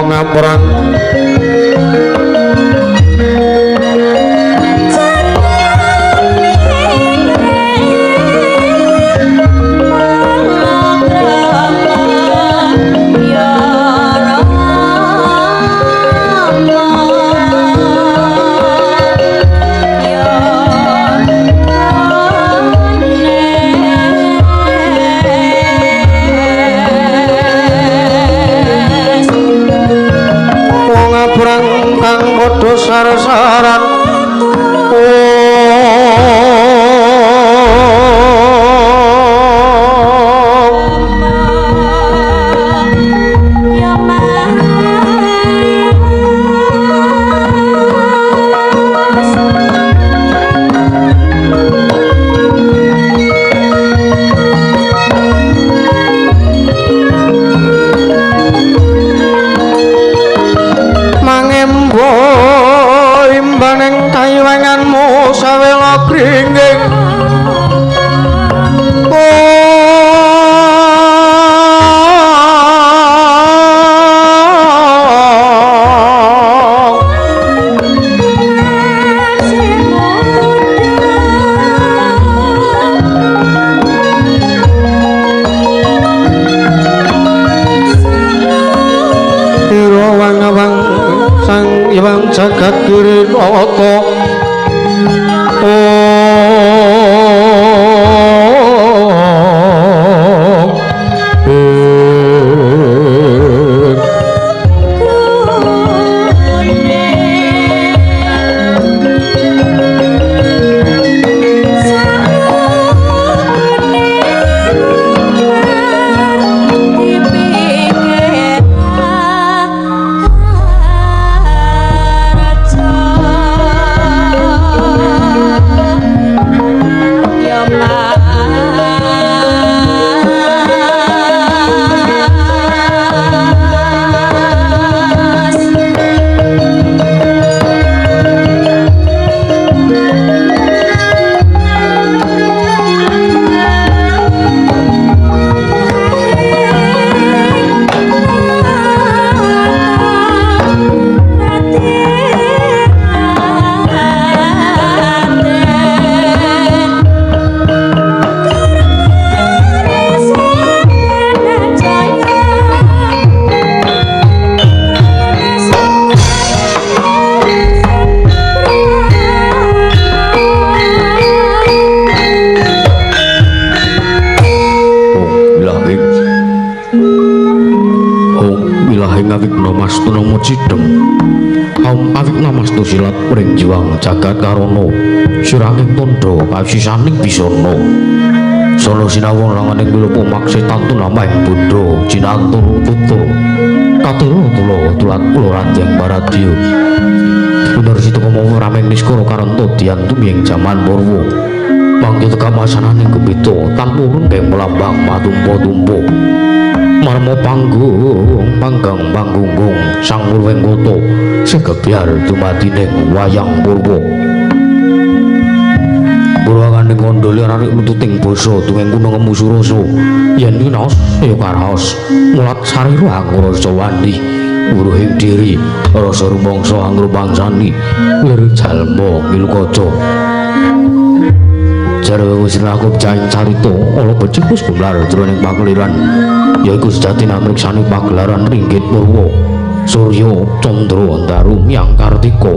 Wong aprang sar-saran. Jagat Girinata. Jagat karana siraning tandha kasisaning bisana sono sinawang langaning wilupa maksetan tunamaing bunda jinantur tutur katira tula tulat kula ranjeng baradya bener situ komo rameng niskara karanta dian tumiyeng jaman purwa mangke tekamasanane gembita tanpa rengkeng melambang matumpa-tumpa marmo panggung panggang panggunggung sang murweng kota segebyar dumadining wayang purwa purwangane ngandhali ararik metuting basa tungeng kuna ngemu surasa yen winaos ya karaos mulat sarira angrasa wani wuruhing diri rasa rumangsa angrumangsani lir jalma ngilu kaca jarwe wis lakup jaing carita ala becik wis gumelar jroning pakeliran yaiku sejatine amriksani pagelaran ringgit purwa surya candra ndaru miang kartika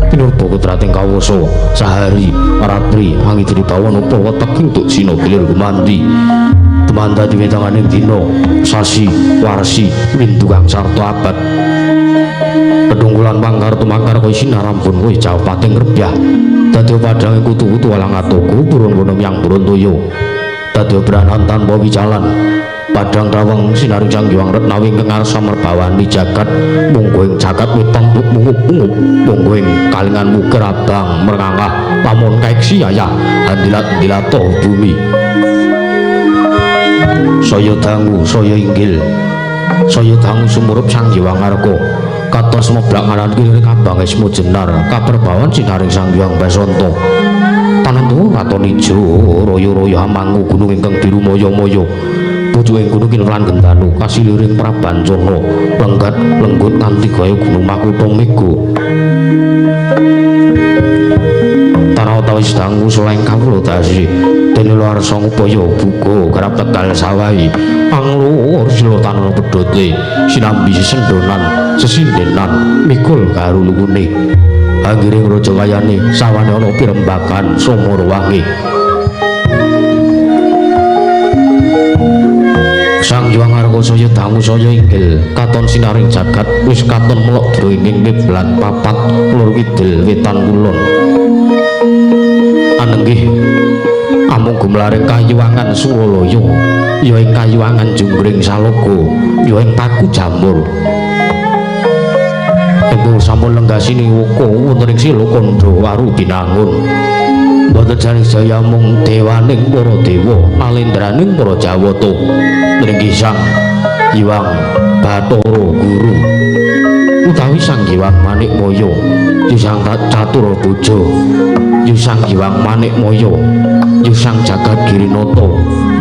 pinurba kudrating kawasa sahari ratri angidri bawana pawa teki untuk sina gilir gumandi tumandha diwetanganing dina sasi warsi windu kang sarta abad pedungkulan pangkar tumangkar kaya sinarambun kaya jawapating rebyah dadi padhange kutu-kutu alang atoku purun wono miang Brontoyo dadi branan tanpa wicalan padhang rawang sinaring Sang Hyang Retnawi ingkang ngarsa merbawani jagat munggo ing jagat wetan mungup-mungup munggo ing kalingan mukir abang merangah lamun kaiksi ayah handilat-handilata bumi saya dangu saya inggil saya dangu sumurup Sang Hyang Arka kados meblak ngaran kiri abang esmu jenar kaperbawan sinaring Sang Hyang Basanta tanentu katon ijo royo-royo amangu gunung ingkang biru moyo-moyo Pucuking gunung kinurlan gendanu kasiliring prabancana lenggat lenggut nganti gaya gunung makutha mega. Tanah utawi sedang usul ing kawula dasi dene luar sang upaya buka garap tegal sawahi anglur sila tanana pedhote sinambi sesendonan sesindenan mikul karo lukune anggiring raja kayane sawane ana pirembagan sumur wangi. Sang Hyang Ngarga saya dangu saya inggil katon sinaring jagat wis katon melok drenging kiblat papat lor kidul wetan kulon. Anenggih amung gumlaring kayuwangan Suralaya ya ing kayuwangan Junggring Salaga ya ing Paku Jamur. Ibu sampun lenggasini wuku wonten ing Sila Kandha Waru Binangun. Mboten jaring sedaya mung dewaning para dewa nalendraning para Jawata. Nggih Sang Hyang Bathara Guru utawi Sang Hyang Manikmaya Sang Catur Boja Sang Hyang Manikmaya Sang Jagat Girinata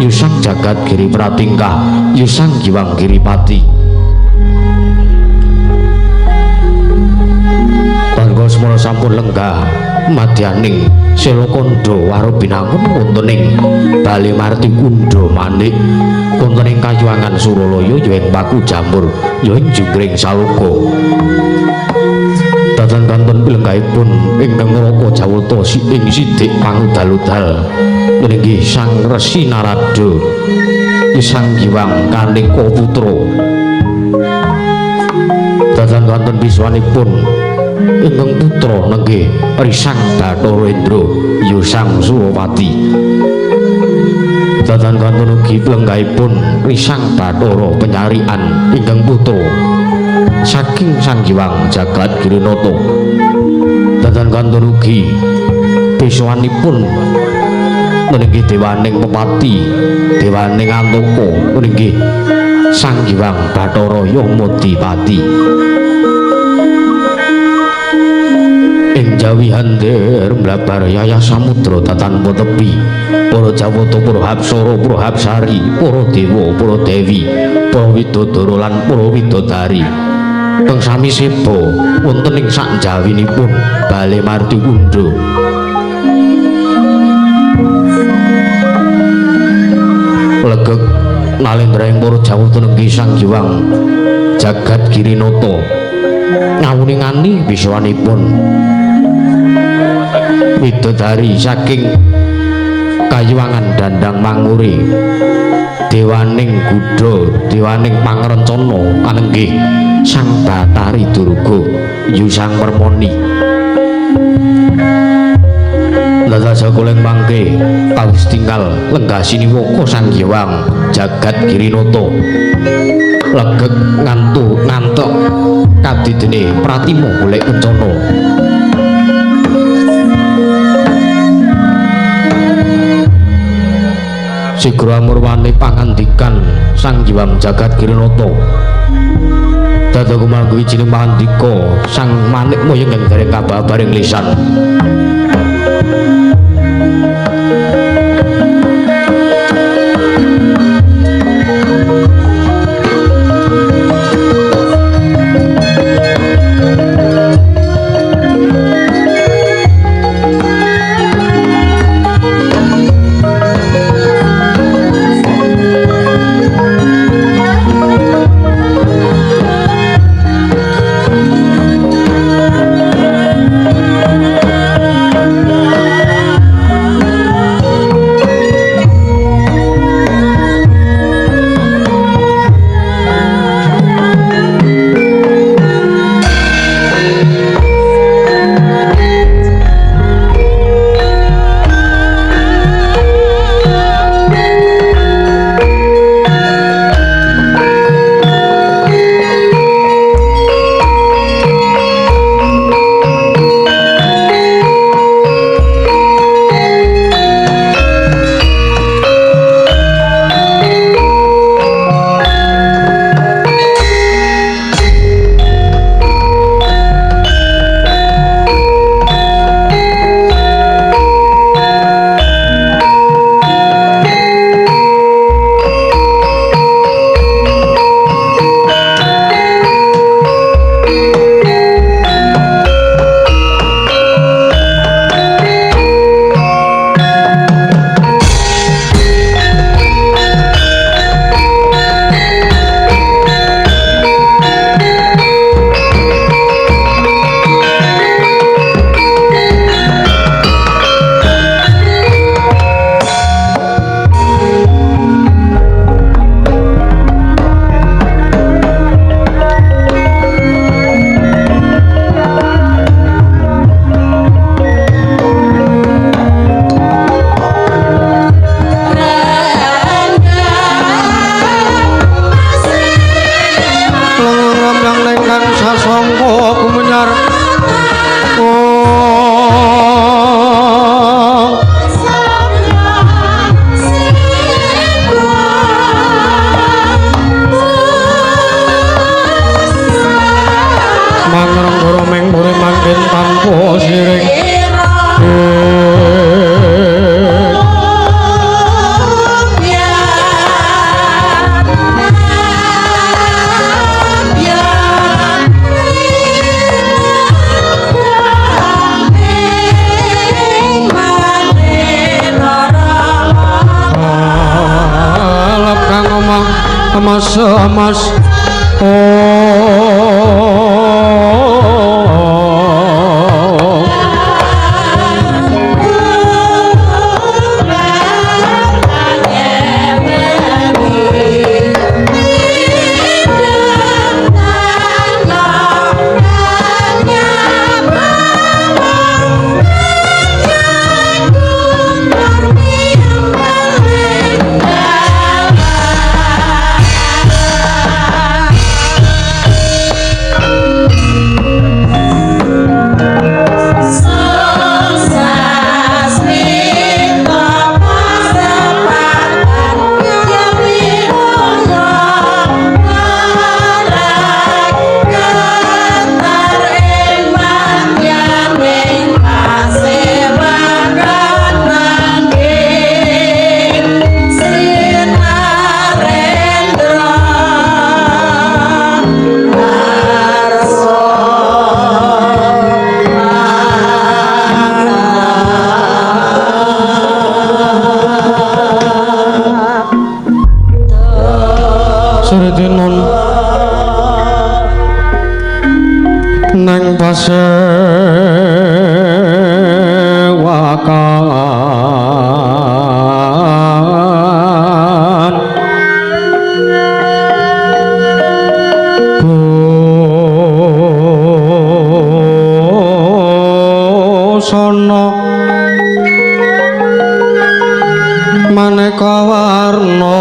Sang Jagat Giri Pratingkah Sang Hyang Giripati. Tangga semana sampun lenggah madyaning Sela Kandha Waru Binangun wonten ing Bale Marti Kundha Manik wonten ing Kayuwangan Suralaya ya ing Paku Jamur ya ing Junggring Salaga. Datan kanten pilenggahipun ingkang neraka Jawata ing sidik pangudal-udal nggih Sang Resi Narada Sang Hyang Kaneka Putra. Datan kanten piswanipun ingkang putra nenggih Risang Bathara Indra ya Sang Surapati. Datan kanten ugi pilenggahipun Risang Bathara Penyarian ingkang putra saking Sang Hyang Jagat Girinata. Datan kanten ugi piswanipun nenggih dewaning Pepati dewaning Antaka nenggih Sang Hyang Bathara Yamadipati. Ing jawihan der mlabar yayah samudra tanpa tepi para Jawata para Hapsara para Hapsari para dewa para dewi para widodara lan para widodari kang sami seba wonten ing sak jawinipun Bale Marti Kundha. Legeg nalendra ing para Jawata nenggih Sang Hyang Jagat Girinata ngawuningani wiswanipun widodari saking kayuwangan Dandang Mangure dewaning Gudha dewaning Pangrencana anenggih Sang Bathari Durga ya Sang Permoni. Lha sakuling mangke kawis tinggal lenggasini waka Sang Hyang Jagat Girinata legeg ngantuk ngantok kadidene pratima golek kencana. Sigra amurwane pangandikan Sang Hyang Jagat Girinata dadi kumanggu wijining pangandika Sang Manikmaya ingkang dereng kababaring lisan. Mas mas nang pasewakan busana maneka warna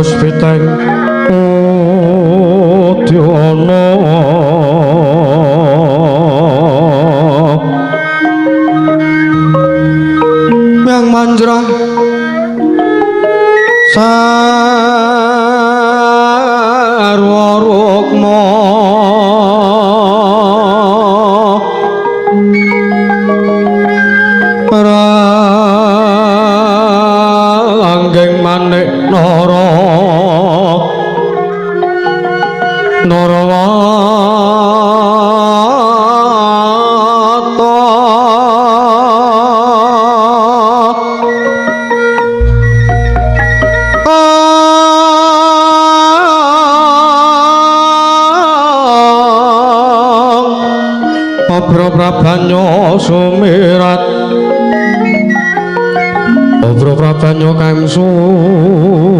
puspiteng udyana yang manjrah sarwa rukma ranggeng manik nara narawata Obro prabanyo sumirat obro prabanyo kang sumirat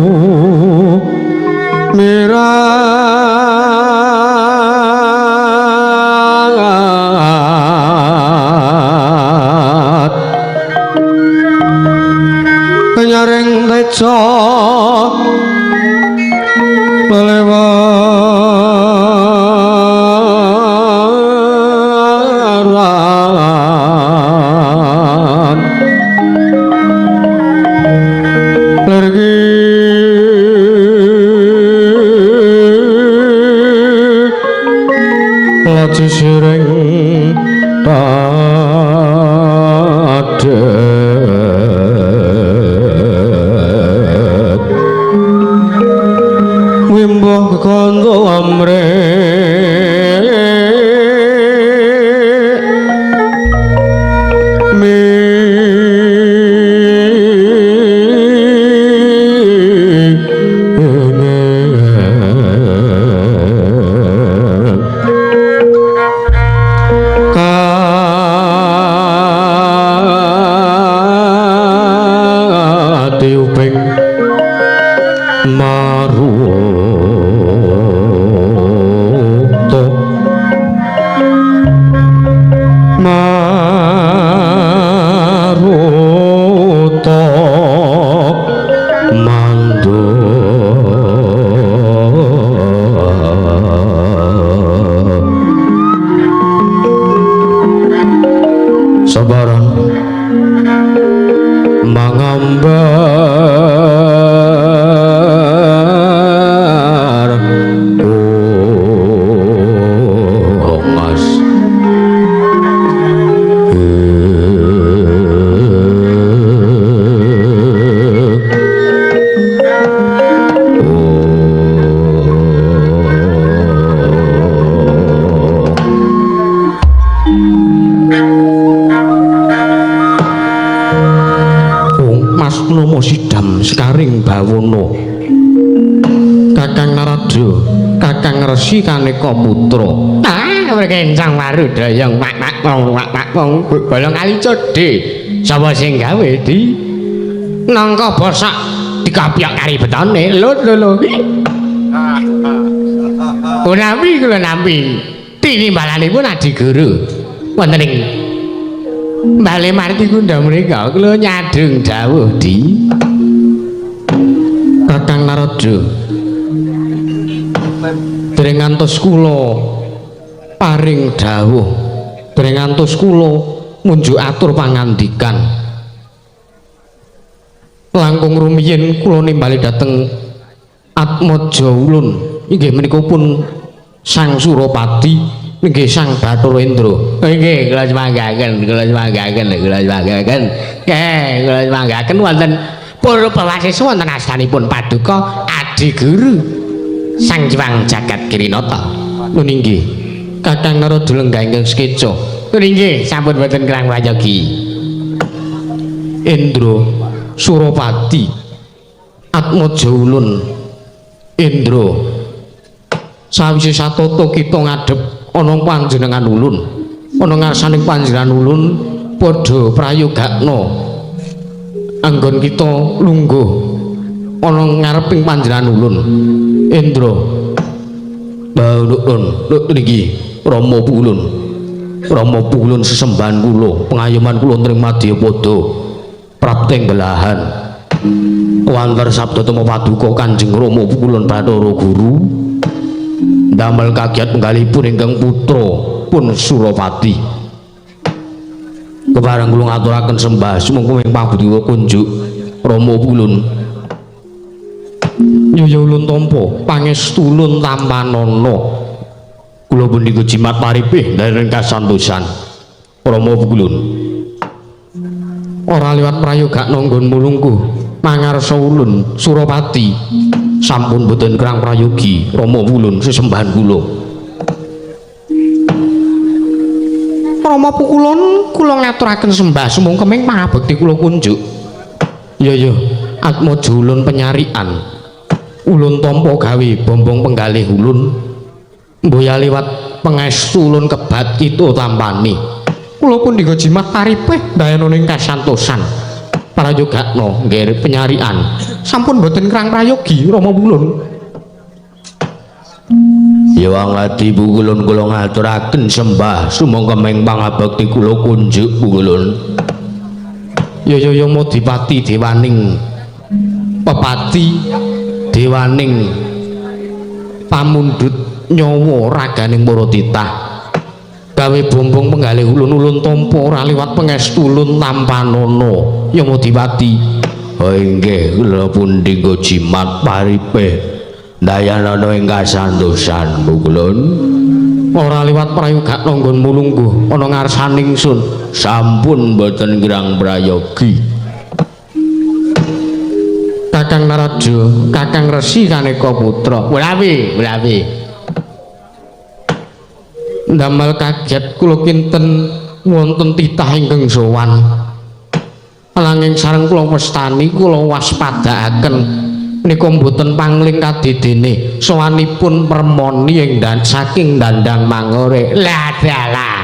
nyaring teja melewaran lergi laci siring tadek wimbuh kandha amrih katiuping maruta maruta mandor sabaran mangambar bawana. Kakang Narada, Kakang Resi Kaneka Putra. Ah, berkencang warudayang mak mak wong mak mak wong bolong kali codhe. Sapa sing gawe di? Nangka bosak dikapyak kari betone. Lho lho lho. Nampi kula nampi. Tinimbalanipun Adi Guru wonten ing Bale Marti Kunda menika kula nyadhung dawuh di Kakang Narada. Dereng ngantos kula paring dawuh, dereng ngantos kula ngunjuk atur pangandikan. Langkung rumiyin kula nimbali dhateng Atmaja ulun inggih menika pun Sang Surapati inggih Sang Bathara Indra. Nggih, kula semanggaken, kula semanggaken, kula semanggaken. Nggih, kula semanggaken wonten Purba Wasesa wonten astanipun Paduka Adi Guru Sang Hyang Jagat Girinata. Nun inggih, Kakang Narada lenggah ingkang sekeca. Nun inggih, sampun boten kirang prayogi. Indra Surapati Atmaja ulun Indra, sawise satata kita ngadhep ana panjenengan ulun, ana ngarsaning panjenengan ulun padha prayogakna anggon kita lungguh ana ngareping panjenengan ulun. Indra, Balun niki Rama ulun, Rama ulun sesembahan kula, pengayoman kula tring madyapada prapting belahan kuwantar sabda tema paduka Kanjeng Rama Pukulun Bathara Guru ndamel kagiat penggalipun ingkang putra pun Surapati. Kepareng kula ngaturaken sembah sumangga ing pabudi kunjuk Rama Pulun. Nyaya ulun tampa pangestu ulun tampanana. Kula punika jimat paripih dereng kasantosan Rama Pulun. Ora liwat prayogakna nggon mulungkuh mangarsa ulun Surapati sampun boten kirang prayogi Rama Pulun sesembahan kula. Rama Pukulun kula ngaturaken sembah sumangga ing pangabekti kula kunjuk. Ya ya, Atmaja ulun penyarian ulun tampa gawe bombong penggalih ulun mboya liwat pangestu ulun kebat kita tampani. Kula pun jimat paripih ndayana ing kasantosan prayogakna nggih penyarian sampun boten kirang prayogi Rama Pulun. Ya wangadi Pukulun kula ngaturaken sembah sumangga ing pangabekti kula kunjuk Pukulun. Ya ya ya Madipati dewaning pepati dewaning pamundhut nyawa raganing para titah gawe bombong penggalih ulun-ulun tampa ora liwat pangestu ulun tampanana ya Madipati. Oh inggih kula pundhika jimat paripih ndayanana ing kasantosan Pukulun. Ora liwat prayogakna nggon mulungguh ana ngarsaning sun sampun boten kirang prayogi. Kakang Narada, Kakang Resi Kaneka Putra. Wulawi, wulawi. Ndamel kaget kula kinten wonten titah ingkang sowan. Nanging sareng kula wastani kula waspadaaken menika mboten pangling kadidene sowanipun permoni ing dan saking Dandang Mangore. Lah dalah.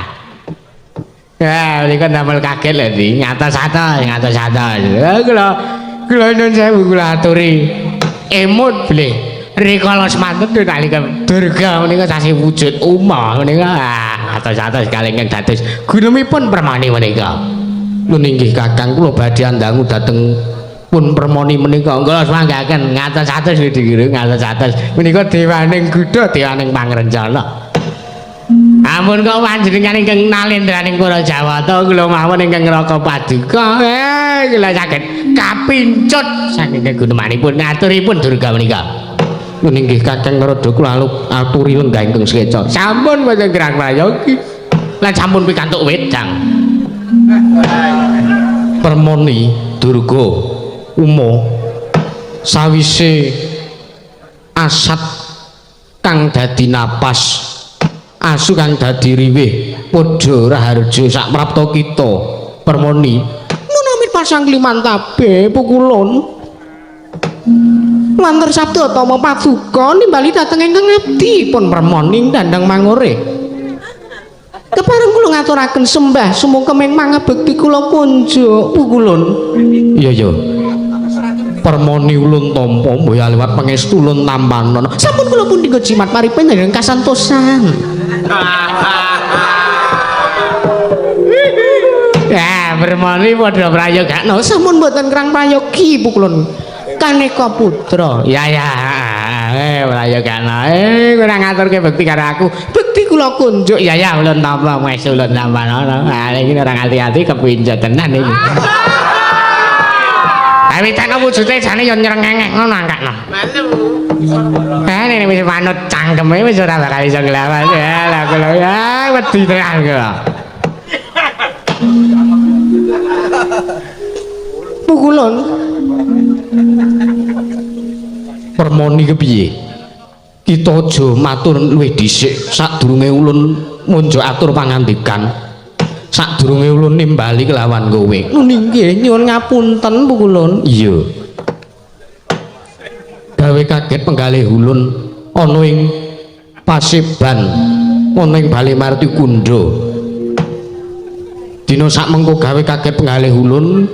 Ya, menika ndamel kaget lho iki, ngatos-atos, ngatos-atos. Kula kula nuwun sewu kula aturi emut bilih rikala semanten nalika Durga menika tasih wujud Uma menika atos-atos kalih ingkang dados gunemipun permoni menika. Nun inggih Kakang kula badhe andangu dhateng pun permoni menika. Kula semanggaken ngatos-atos lho dikira ngatos-atos menika dewaning gudha dewaning pangrencana. Ampun kok panjenengan ingkang nalendraning para Jawata kula mawon ingkang ngraka paduka kula saged kapincut saking kegunemanipun aturipun Durga menika. Nun inggih Kakang Narada kula aturi lenggah ingkang sekeca. Sampun boten kirang prayogi lan sampun pikantuk wedang. Permoni Durga Uma sawise asat kang dadi napas asu kang dadi riwih padha raharja sak prapta kita Permoni munamit pasang klimantabe pukulun. Wanter sabda tama paduka nimbali dhateng ingkang abdi pun permoni dandang mangure. Kepareng kula ngaturaken sembah sumungkem ing pangabekti kula kunjuk pukulun. Iya iya. Permoni ulun tampa mboya liwat pangestu ulun tampanon. Sampun kula pundi jimat mari panjenengan kasantosan. Ya, permoni padha prayogakno. Sampun mboten krang prayogi pukulun. Kaneka putra. Ya ya, prayogakno. Ora ngaturke bekti karo aku. Bekti kula kunjuk. Ya ya, ulun tampa wis ulun tampanono. Ah iki ora ngati-ati kepinjot tenan iki. Tapi tak wujude jane yo nyrengengek ngono angkakno. Malu. Nek wis manut cangkeme wis ora bakal iso nglawan. Ya lah kula ya wedi tenan kula. Pukulun. Permoni kepiye? Kita aja matur luwih dhisik sadurunge ulun munjuk atur pangandikan. Sadurunge ulun nimbali kelawan kowe. Nggih, nyuwun ngapunten pukulun. Iya. Gawe kaget penggalih ulun ana ing paseban ana ing Bale Martikunda. Dina sakmengko gawe kaget penggalih ulun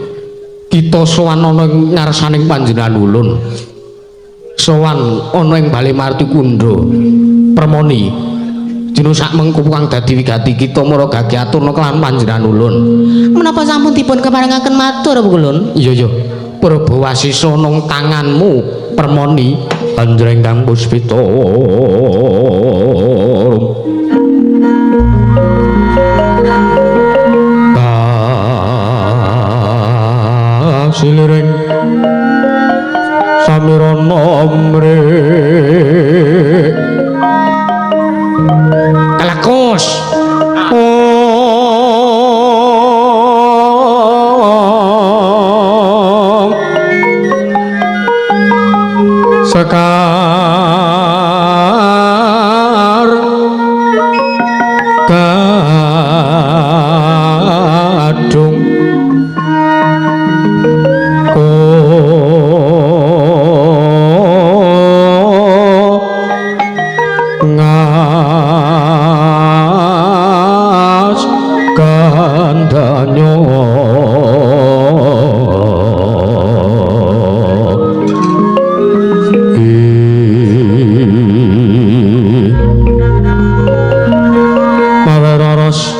kita sowan ana ing ngarsaning panjenengan ulun. Sowan ana ing Bale Martikunda. Permoni dina sakmengko kang dadi wigati kita mara gage aturna kelawan panjenengan ulun. Menapa sampun dipun keparengaken matur pukulun? Iya iya. Prabu Wasisa nang tanganmu Permoni anjreng kang puspita. Kasiliring samirana mrik kelekus. Sekar kadung ngas gandanyo maweraras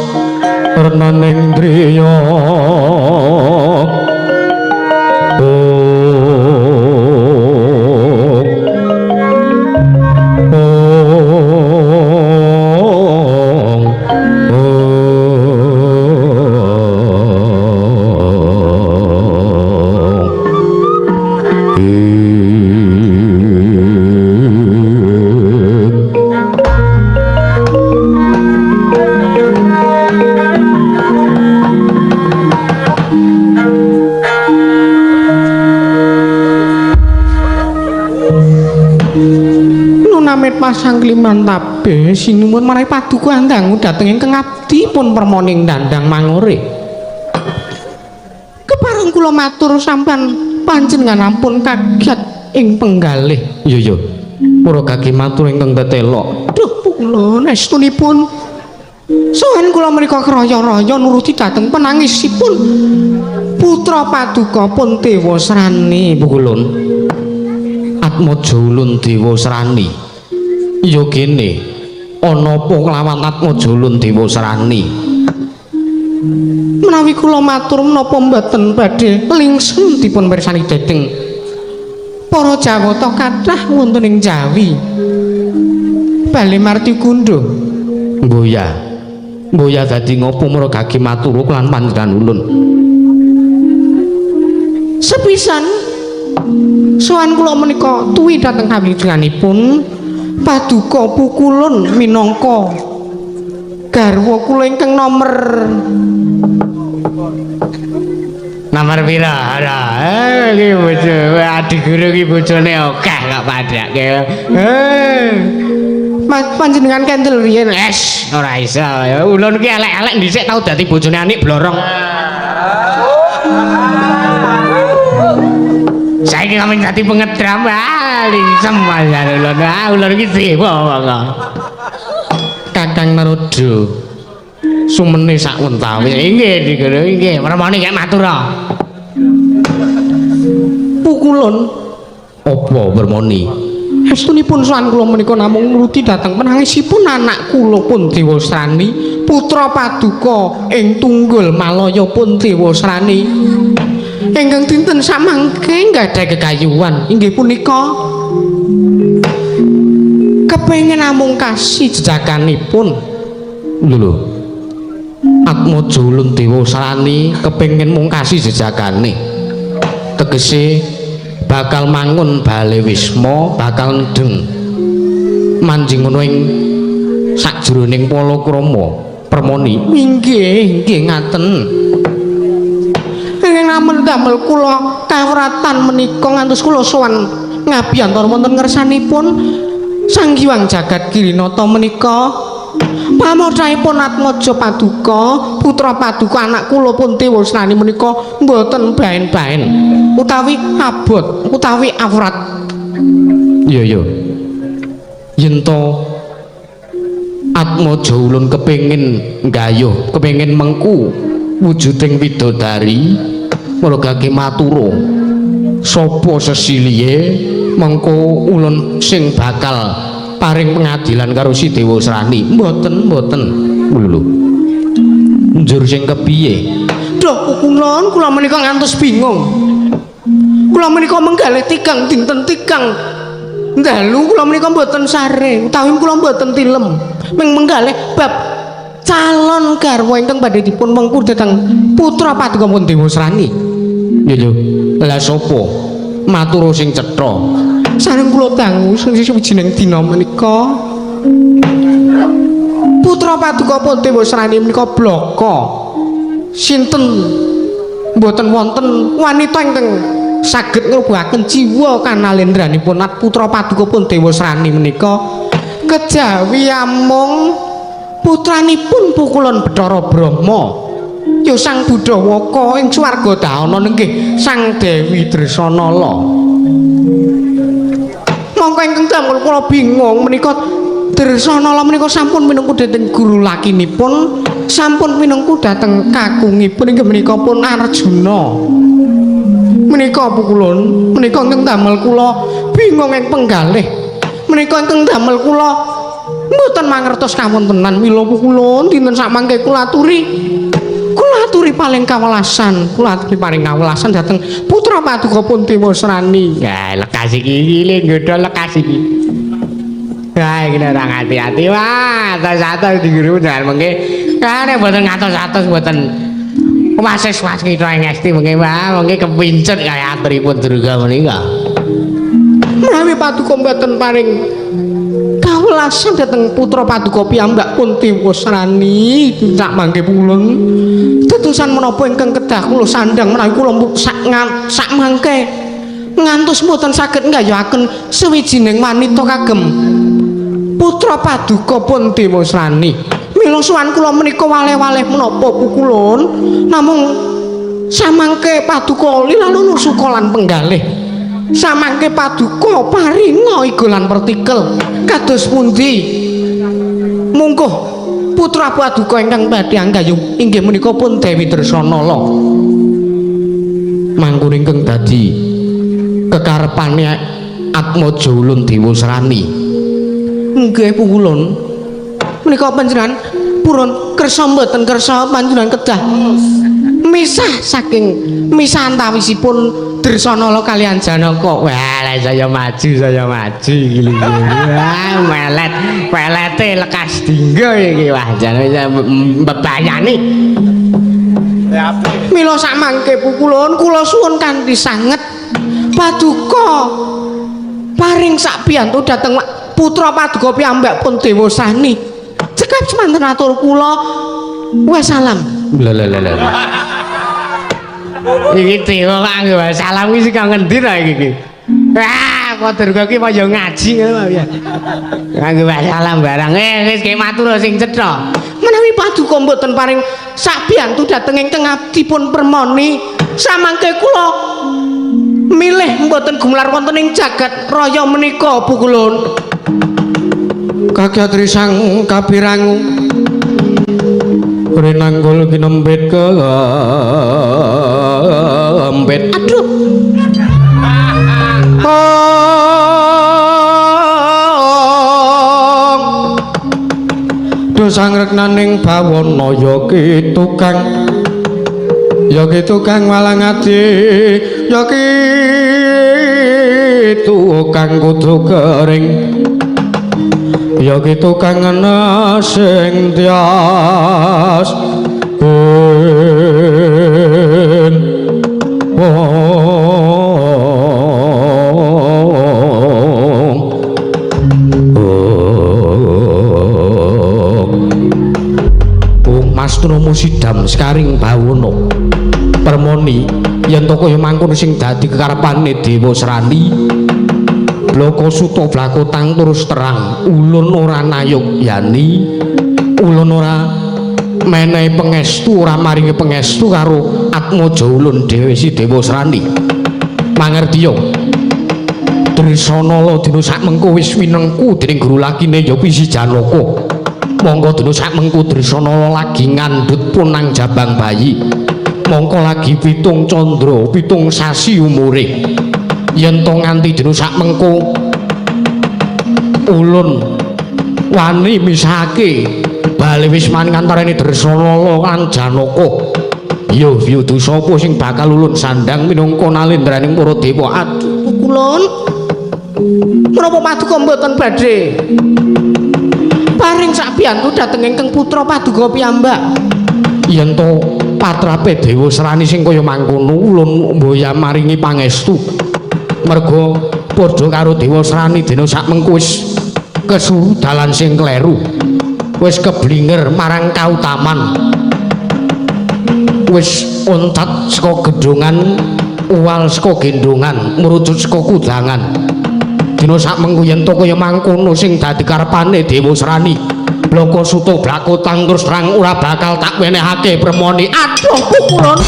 renaning driya. Pasang kliman tabe sinuwun marang paduka andangu dhateng ingkang abdi pun permoning dandang mangure. Kepareng kula matur sampean panjenengan ampun kaget ing penggalih. Iya iya. Para gage matur ingkang tetelok. Duh kula nestunipun sowan kula menika kraya-raya nuruti dhateng penangisipun putra paduka pun Dewasrani pukulun. Atmaja ulun Dewasrani. Iya kene ana apa kelawan Atmaja ulun Dewasrani? Menawi kula matur menapa mboten badhe lingsem dipun pirsani dhateng para Jawata kathah wonten ing Jawi. Bale Martikunda. Mboya. Mboya dadi ngopo mara gage matur lan panjenengan ulun? Sepisan sowan kula menika tuwi dhateng kawilujenganipun paduka pukulun minangka garwa kula ingkang nomor pira? Iki bojo adi guru iki bojone akeh kok padhake. Panjenengan kendel riyen. Es ora iso. Ulun ki elek-elek dhisik tau dadi bojone Anik Blorong. Saiki kami dadi pengedram, ah lingsem Mas Ulun. Ah ulun iki dewa monggo. Kakang Narada sumene sak wentawis. Inggih niku lho, inggih. Permoni kek matur. Pukulun apa Permoni? Estunipun sowan kula menika namung nuruti dhateng penangisipun anak kula pun Dewasrani, putra paduka ing Tunggul Malaya pun Dewasrani. Ingkang dinten samangke nggadahi kekayuan inggih punika kepengin namung kasih jejakanipun. Lho lho. Atmaja ulun Dewasrani kepengin mung kasih jejakane. Tegese bakal mangun bale wisma, bakal ndeng manjing ngono ing sakjroning palakrama Permoni. Inggih, inggih ngaten. Ingkang namung damel kula kawratan menika ngantos kula sowan ngabiyantara wonten ngersanipun Sang Hyang Jagat Girinata menika. Pamotahipun Atmaja paduka, putra paduka anak kula pun Dewasrani menika mboten baen-baen utawi abot utawi awrat. Iya iya. Yen to Atmaja ulun kepengin nggayuh, kepengin mengku wujuding widodari, mergake matura sapa sesilihe mengko ulun sing bakal paring pengadilan karo si Dewasrani. Mboten, mboten. Lho. Njur sing kepiye? Duh, kulon kula menika ngantos bingung. Kula menika menggalih tigang dinten tigang dalu kula menika mboten sare utawi kula mboten tilem. Ming menggalih bab calon garwa ingkang badhe dipun mengku dhateng putra paduka pun Dewasrani. Lho lho. Lah sapa? Matur sing cetha. Sareng kula dangu sing sawijining dina menika putra paduka pun Dewasrani menika blaka. Sinten mboten wonten wanita ingkang saged ngrubuhaken jiwa kanalendranipun putra paduka pun Dewasrani menika kejawi amung putranipun Pukulun Bathara Brahma ya Sang Budawaka ing swarga dahana nggih Sang Dewi Dresanala. Mongko ingkang damel kula bingung menika Dresanala menika sampun minangka dhateng guru lakinipun, sampun minangka dhateng kakungipun inggih menika pun Arjuna. Menika Pukulun, menika ingkang damel kula bingung ing penggalih. Menika ingkang damel kula mboten mangertos kawontenan. Mila Pukulun dinten samangke kula aturi paling kawelasan, kula aturi paling kawelasan dhateng putra paduka pun Dewasrani. Ya lekas iki iki nggodha lekas iki. Wah iki ora ngati-ati wah, atos-atos diguru jangan mengke. Kare mboten ngatos-atos mboten. Wasis waskita ing esti mengke wah mengke kepincut kaya aturipun Durga menika. Menawi paduka mboten paring kawelasan dhateng putra paduka piyambak pun Dewasrani sak mangke pulun. Tetusan menapa ingkang kedah kula sandhang menawi kula sak mangke ngantos mboten saged nggayuhaken sawijining wanita kagem putra paduka pun Dewasrani. Mila sowan kula menika waleh-waleh menapa Pukulun namung samangke paduka lilalunu suka lan penggalih. Samangke paduka paringa iga lan pertikel kados pundi mungguh putra paduka ingkang badhe anggayuh inggih menika pun Dewi Dresanala. Mangkun ingkang dadi kekarepane Atmaja ulun Dewasrani. Nggih Pukulun, menika panjenengan purun kersa mboten kersa panjenengan kedah misah saking misah antawisipun Dresanala kalian Janaka. Wah, lah saya maju iki lho. Wah, melet, pelete lekas dinggo iki. Wah, jane mbebayani. Mila samangke Pukulun kula suwun kanthi sanget paduka paring sakbiyantu dhateng putra paduka piyambak pun Dewasrani. Cekap semanten atur kula. Wassalam. Lha lha lha. Iki dewa kok anggo salam iki saka ngendi ta iki iki? Wah, kok Durga ki kaya ngaji ngono ya. Nganggo salam barang. Wis ki matur sing cetha. Menawi paduka mboten paring sabiyantu dhateng ingkang abdi pun permoni, samangke kula Milih mboten gumelar wonten ing jagat raya menika Pukulun. Kakyatri sang kapirangu rinanggul kinempit kempit. Aduh. Duh sangreknaning bawana ya ki tukang, ya ki tukang walang ati, ya ki tukang kudu kering, ya ki tukang ana sing tias Mas Tunomo sidam sekaring bawana permoni yen to kaya mangkono sing dadi kekarepane Dewa Srani. Blaka suta blakotang terus terang ulun ora nayuk yani, ulun ora menehi pangestu, ora maringi pangestu karo atmaja ulun dhewe si Dewa Srani. Mangertiya Dresanala dina sakmengko wis winengku dening guru lakine ya Pisi Janaka. Mongko dina sakmengko Dresanala lagi ngandhut punang jabang bayi. Mongko lagi 7 candra, 7 sasi umure. Yen to nganti dina sakmengko ulun wani misahake bali wismaning antarane Dresanala lan Janaka. Ya vyudu sapa sing bakal ulun sandang minangka nalendraning para dewa. Aduh Pukulun, menapa paduka mboten badhe paring sakbiyantu dhateng ingkang putra paduka piyambak? Yen to patrape Dewa Srani sing kaya mangkono ulun mboya maringi pangestu. Merga padha karo Dewa Srani dina sakmengko wis kesuru dalan sing kleru, wis keblinger marang kautaman, wis oncat saka gedhongan, uwal saka gendhongan, mrucut saka kudangan. Dina sakmengko yen to kaya mangkono sing dadi karepane Dewa Srani, blaka suta blakotang terus terang ora bakal tak wenehake premoni. Aduh Pukulun.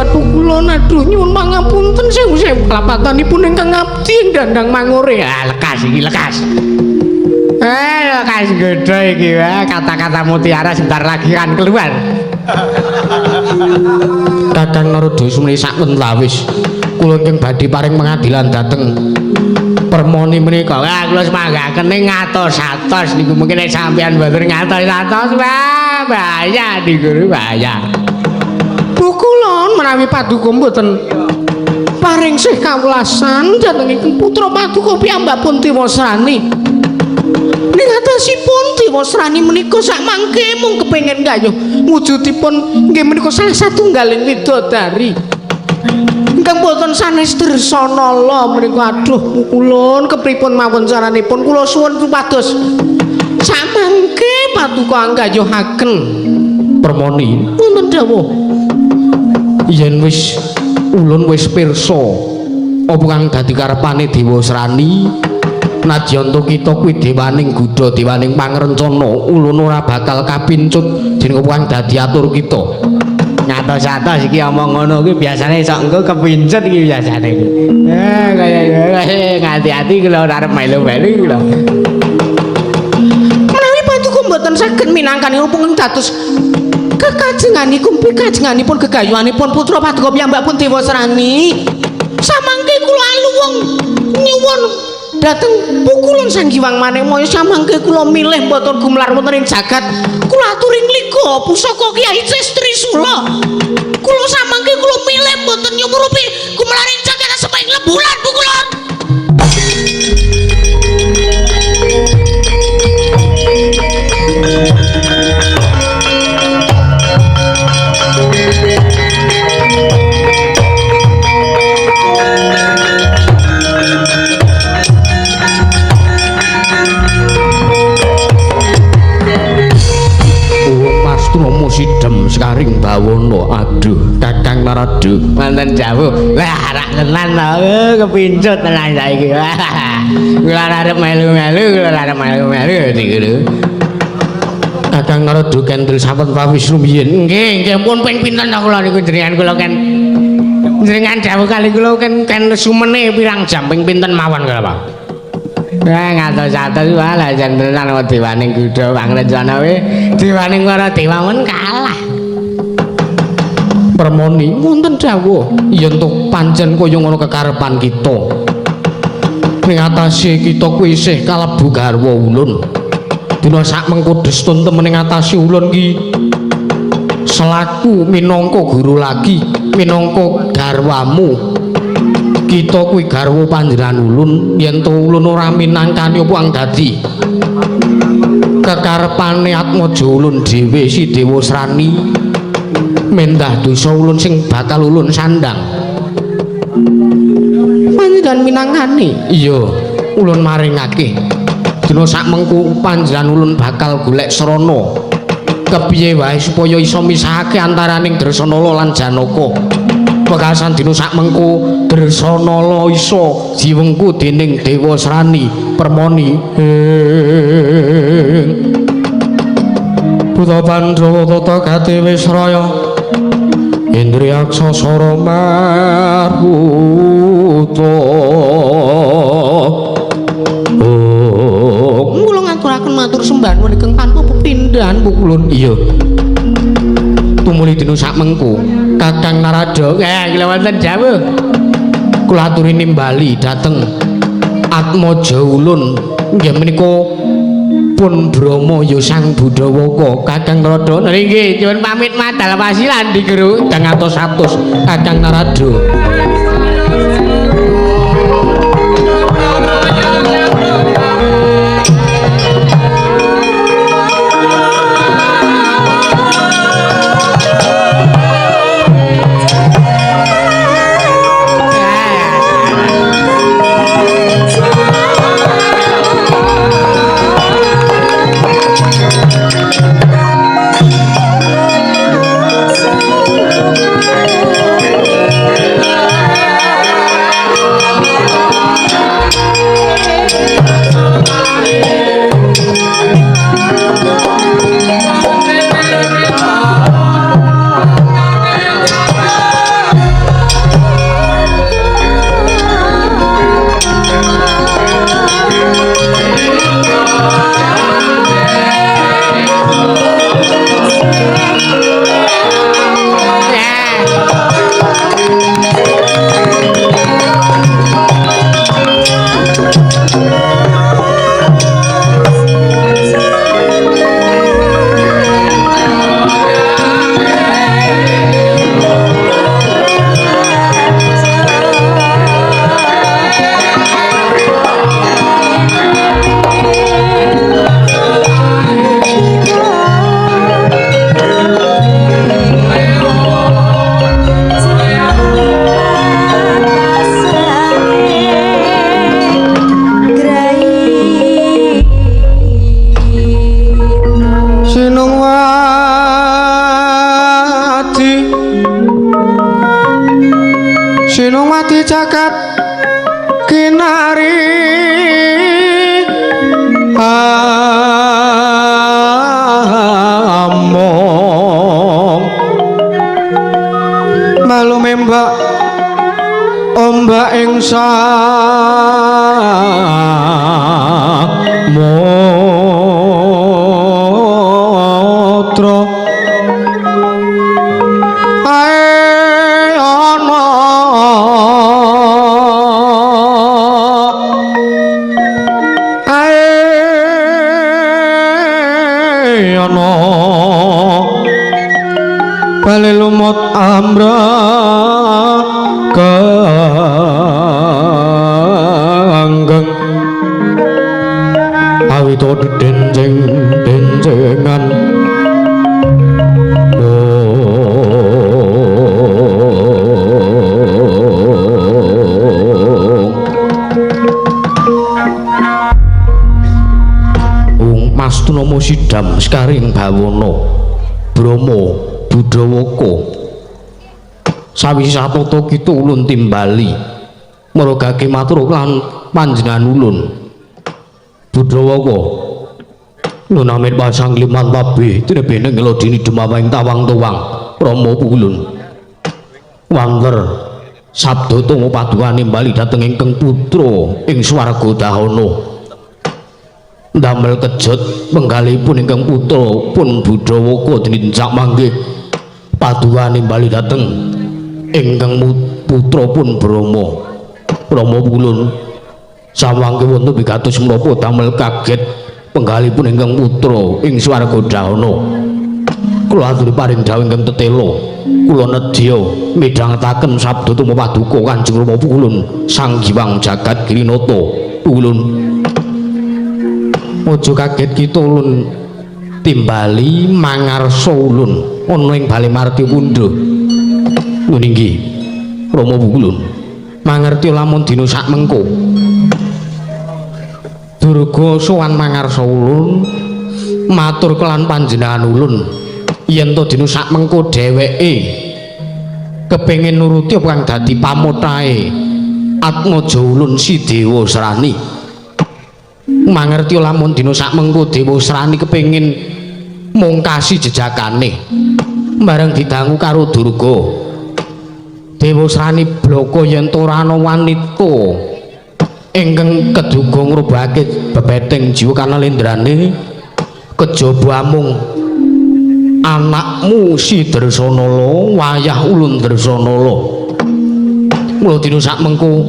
Pukulun, aduh nyuwun pangapunten sewu-sewu kelapatanipun ingkang abdi ing dandang mangure. Ah lekas iki, lekas. Lekas godho iki, kata-kata mutiara sebentar lagi kan keluar. Kakang Narada sumeni sak wentawis kula ingkang badhe paring pengadilan dhateng permoni menika. Wah kula semanggaken ngatos-atos niku mungkin nek sampeyan mboten ngatos-atos wah bahaya niku, bahaya. Pukulun menawi paduka mboten paring sih kawelasan dhateng ingkang putra paduka piyambakpun Dewa Srani. Ning atasipun Dewa Srani menika sakmangke mung kepengin gayuh wujudipun nggih menika salah satunggaling widodari ingkang boten sanes Dresanala menika. Aduh Pukulun, kepripun mawon caranipun kula suwun supados sakmangke paduka anggayuhaken permoni. Wonten dawuh. Yen wis ulun wis pirsa apa kang dadi karepane Dewa Srani, nadyan to kita kuwi dewaning gudha, dewaning pangrencana, ulun ora bakal kapincut dening apa kang dadi atur kita. Ngatos-atos iki omong ngono kuwi biasane sok engko kepincut iki biasane iki. Kaya ngati-ati kula ora arep melu-melu iki lho. Menawi paduka mboten saged minangkani pun dados kekajenganipun pikajenganipun gegayuhanipun putra paduka piyambakpun Dewa Srani, samangke kula aluwung nyuwun dhateng Pukulun Sang Hyang Manekmaya, samangke kula milih mboten gumelar wonten ing jagat, kula aturi ngliga pusaka Kyai Ces Trisula. Kula samangke kula milih mboten nyumurupi gumelar ing jagat asemaing lembulan Pukulun. Mas Tunomo sidem sekaring bawana. Aduh, Kakang Narada wonten dawuh. Wah, rak tenan to, kepincut tenan saiki. Kula arep melu-melu, kula arep melu-melu niku lho. Kakang Narada kendel sampun pawis rumiyin. Nggih, nggih pun ping pinten to kula niku jenengan kula ken jenengan dawuh kali kula ken ken sumene pirang jam ping pinten mawon kula, Pak. Wah, ngatos-atos wae lah jan tenan dewaning kuda pangrencana we dewaning para dewa men kalah. Permoni wonten dawuh yen to pancen kaya ngono kekarepan kita. Ning atase kita kuwi isih kalebu garwa ulun. Dina sak mengko destun temen ing atase ulun ki selaku minangka guru lagi, minangka garwamu. Kita kuwi garwa panjenengan ulun yen to ulun ora minangkani apa ang dadi kekarepane atmaja ulun dhewe si Dewa Srani mendah dosa ulun sing bakal ulun sandang. Panjenengan minangkani? Iya, ulun maringake. Dina sak mengko panjenengan ulun bakal golek srana kepiye wae supaya iso misahake antaraning Dresanala lan Janaka. Wekasan dina sak mengko Dresanala iso diwengku dening Dewa Srani Permoni. Buta Pandhawa tata gati wisraya Indriyaksa sara marbuta. Oh, kula ngaturaken matur sembah nuwun ingkang tanpa pepindhan pukulun. Iya. Tumuli dina sak mengko Kakang Narada kula wonten dawuh. Kula aturi nimbali dhateng atmaja ulun nggih menika pun Brahma ya Sang Budawaka. Kakang Narada nggih nyuwun pamit madal pasilan di guru kang atos-atos Kakang Narada. Sinungwati jagat kinari among malu membak ombak ing samudra. Ae ana ae ana bali lumut amra kanggeng awit denceng dencengan. Mas Tunomo Sidam Sekaring Bawono Bromo Budawaka. Sawise satata kita ulun timbali marogake matur lan panjenengan ulun. Budawaka lun amit pasang liman tabi trebene ngelodini demawing tawang-tuwang Rama ulun. Wangker sabda tungu paduane bali dhateng ingkang putra ing swarga dahana. Ndamel kejut penggalipun ingkang putra pun Budawaka dininjak manggih paduane bali dhateng ingkang putra pun Brahma. Rama ulun samangke wonten wigatos menapa damel kaget penggalipun ingkang putra ing swarga dahana. Kula aturi paring dawuh ingkang tetela, kula nedya midhangetaken sabda tuma paduka Kanjeng Rama ulun Sang Hyang Jagat Girinata ulun. Aja kaget kita ulun timbali mangarsa ulun ana ing bale Marti Kundha. Lho inggih Rama ulun mangerti lamun dina sak mengko Durga sowan mangarsa ulun matur kelan panjenengan ulun yen to dina sak mengko dheweke kepengin nuruti apa kang dadi pamotahe Atmaja ulun si Dewa Srani. Mangerti lamun dina sak mengko Dewa Srani kepengin mungkasi jejakane bareng didangu karo Durga. Dewa Srani blaka yen to ora ana wanita ingkang keduga ngrubahake bebeteng jiwa kanalendrane kejaba amung anakmu si Dresanala wayah ulun Dresanala. Mula dina sak mengko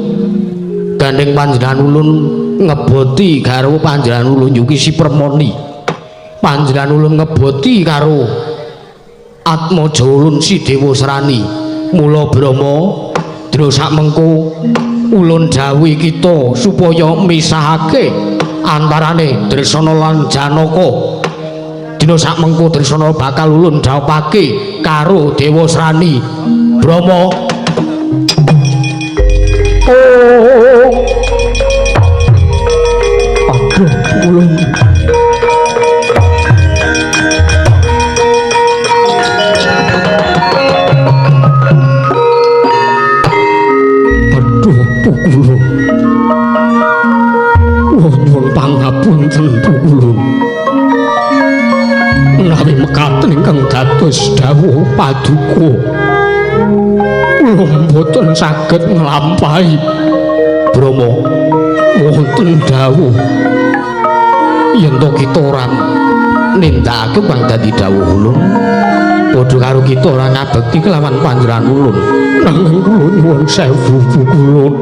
gandeng panjenengan ulun ngeboti karo panjenengan ulun Yuki si Permoni. Panjenengan ulun ngeboti karo Atmaja ulun si Dewa Srani. Mula Brahma dina sak mengko ulun dawuhi kita supaya misahake antarane Dresana lan Janaka. Dina sak mengko Dresana bakal ulun dhawuhake karo Dewa Srani. Brahma. Oh. Aduh ulun. Aduh pukulun. Nyuwun pangapunten pukulun. Menawi mekaten ingkang dados dawuh paduka kula mboten saged nglampahi. Brahma wonten dawuh yen to kita ora nindakake kang dadi dawuh ulun padha karo kita ora ngabekti kelawan panjenengan ulun. Nanging kula nyuwun sewu pukulun.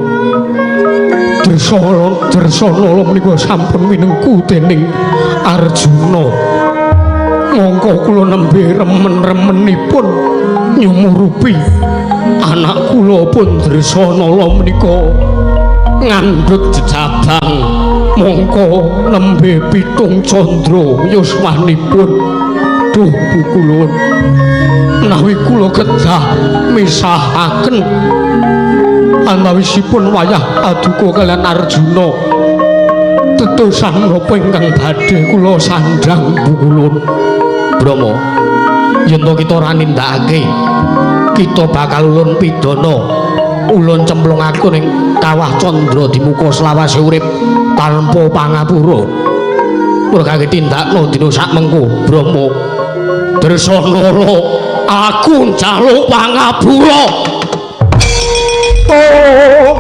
Dresanala menika sampun minengku dening Arjuna. Mongko kula nembe remen-remenipun nyumurupi anak kula pun Dresanala menika ngandhut jejabang mongko nembe 7 candra yuswanipun. Duh pukulun, menawi kula kedah misahaken antawisipun wayah paduka kaliyan Arjuna, tetusan napa ingkang badhe kula sandhang pukulun. Brahma, yen to kita ora nindakake kita bakal ulun pidana, ulun cemplungake ning kawah candra di muka selawase urip tanpa pangapura. Kula tindakno dina sak mengko Brahma. Dresanala aku njaluk pangapura. Oh.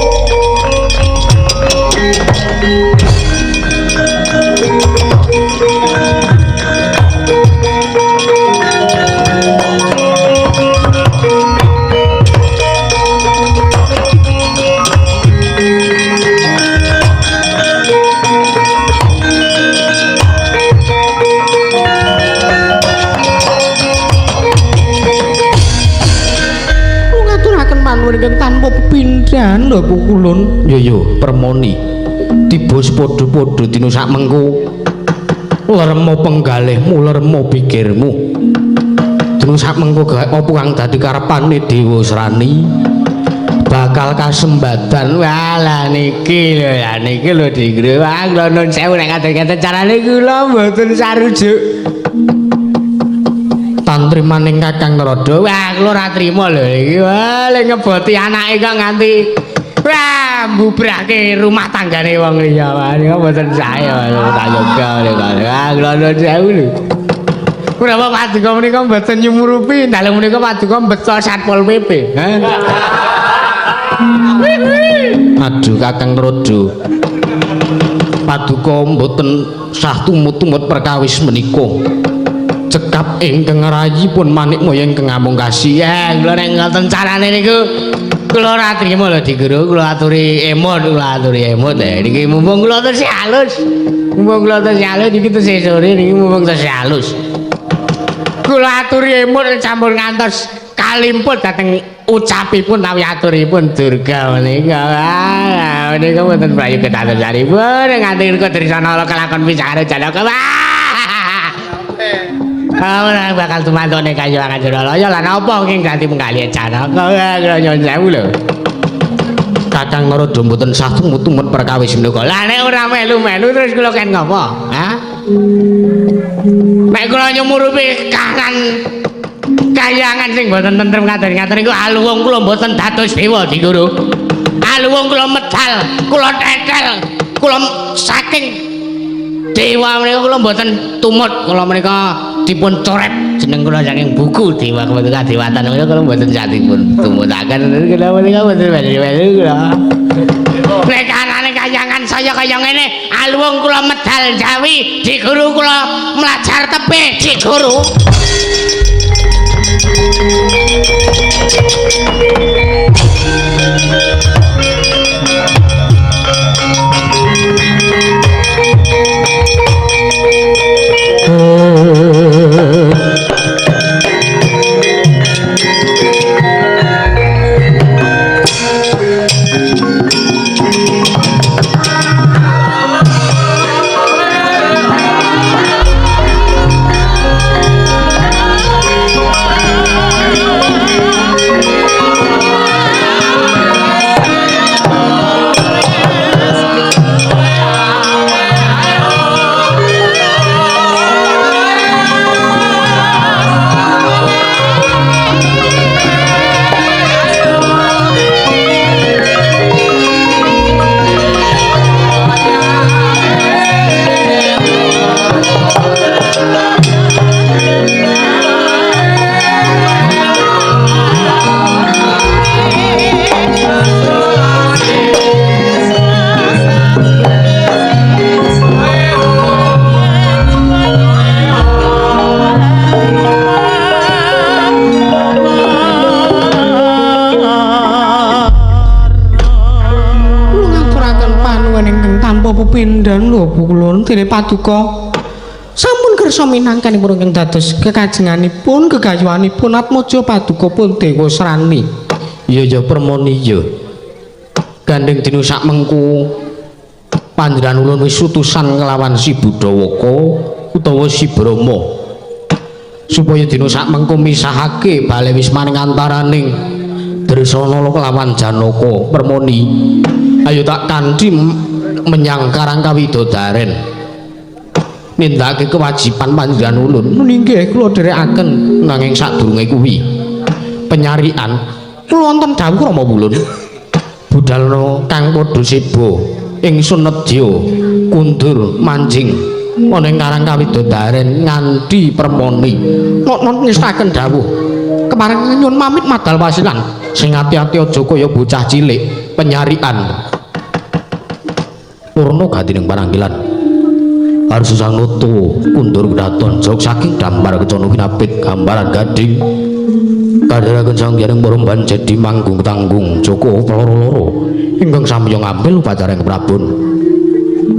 Ingkang tanpa pepindhan lho pukulun. Yo yo Permoni tiba padha-padha dina sak mengko lermo penggalihmu, lermo pikirmu. Dina sak mengko gawe apa kang dadi karepane Dewa Srani bakal kasembadan. Walah niki lho, lah niki lho Dingro. Wah kula nun sewu nek ngaten-ngaten carane kula mboten sarujuk. Pantrimaning Kakang Narada. Wah, kula ora trima lho iki. Wah, le ngeboti anake kok nganti wah mbubrake rumah tanggane wong liya. Wah, niku mboten sae tak yoga niku. Wah, kula nuwun sewu lho. Menapa paduka menika mboten nyumurupi, dalem menika paduka mbeca Satpol PP. Hah? Aduh Kakang Narada. Paduka mboten sah tumut-tumut perkawis menika. Cekap ingkang rayi pun manikmaya ingkang amungkasi. Ya, kula nek ngoten carane niku kula ora trima lho Dik Guru, kula aturi emut, kula aturi emut. Niki mumpung kula tesih halus. Mumpung kula tesih halus niki tesih sore niki mumpung tesih halus. Kula aturi emut sampun ngantos kalimput dhateng ucapipun tawi aturipun Durga menika. Wah, menika mboten prayoga dadosanipun nganti rika Drisana kelakon pisah karo Janaka. Wah. Ora bakal tumantone kaya Kanjeng lan apa ing ganti penggalih Janaka. Kula nyuwun sewu lho. Kakang Narada mboten sah tumut-tumut perkawis menika. Lah nek ora melu-melu terus kula ken ngopo? Hah? Nek kula nyumurupi kahanan kayangan sing mboten tentrem kados ngaten niku aluwung kula mboten dados dewa Dik Guru. Aluwung kula medal, kula tetel, kula saking dewa menika kula mboten tumut, kula menika dipun coret jeneng kula saking buku dewa kebentukan dewatan menika kula mboten satipun tumutaken kula menika mboten melu kula. Nek anane kayangan saya kaya ngene, aluwung kula medal jawi, Dik Guru kula mlajar tebih Dik Guru. Pepindhan lho kula dene paduka sampun kersa minangkanipun ingkang dados kekajenganipun gegayuhanipun Atmaja paduka pun Dewa Srani. Iya ya Permoni ya. Gandeng dina sak mengku panjenengan ulun wis utusan kelawan si Budawaka utawa si Brahma supaya dina sak mengku misahake bale wismaning antaraning Dresana kelawan Janaka. Permoni ayo tak kanthi menyang Karang Kawidodaren nindakake kewajiban panjenengan ulun. Nggih kula dherekaken nanging sadurunge kuwi penyarian kula wonten dawuh Rama Wulun budalna kang padha seba ingsun nedya kundur manjing ana ing Karang Kawidodaren nganti Permoni nok ngestaken dawuh kepareng nyuwun pamit madal wasilan sing ati-ati aja kaya bocah cilik penyarian purna gatining pananggilan harus sangnutu kundur kedaton jog saking dampar kecono kinapit gambaran gading kadharaken sanghyang marumban jadi manggung tanggung Joko loro-loro ingkang samya ngambil upacara ing Prabon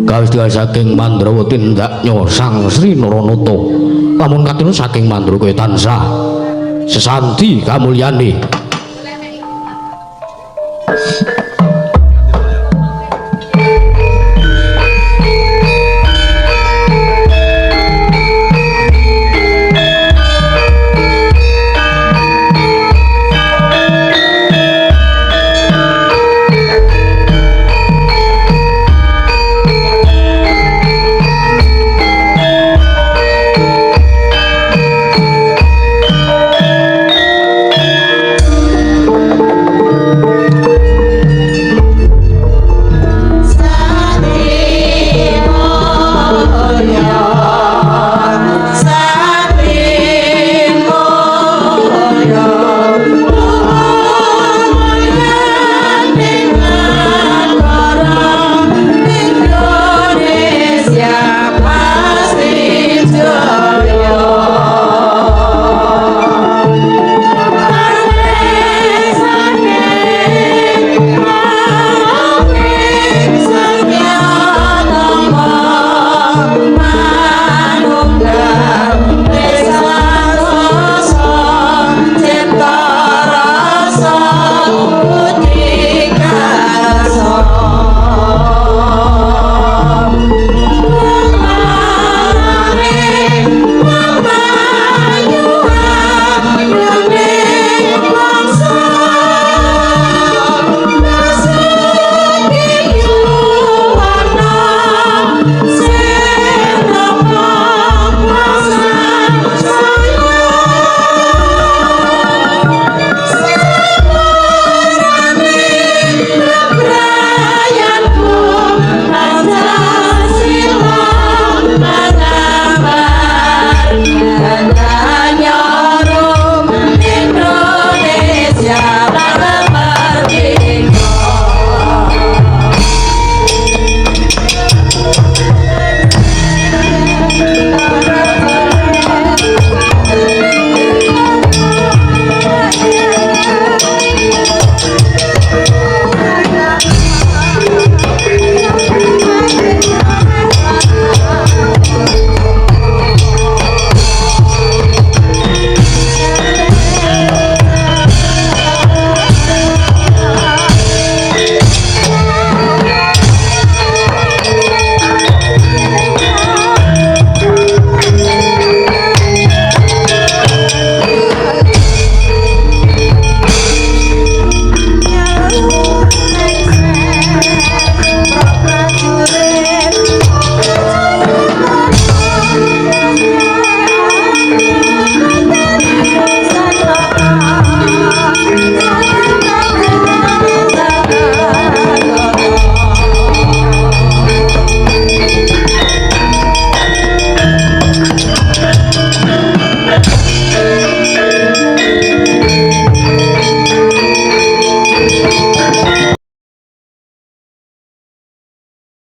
kawis saking Mandrawa tindaknya Sang Sri Naranata lamun katinu saking Mandra kaya tansah sesanti kamulyane.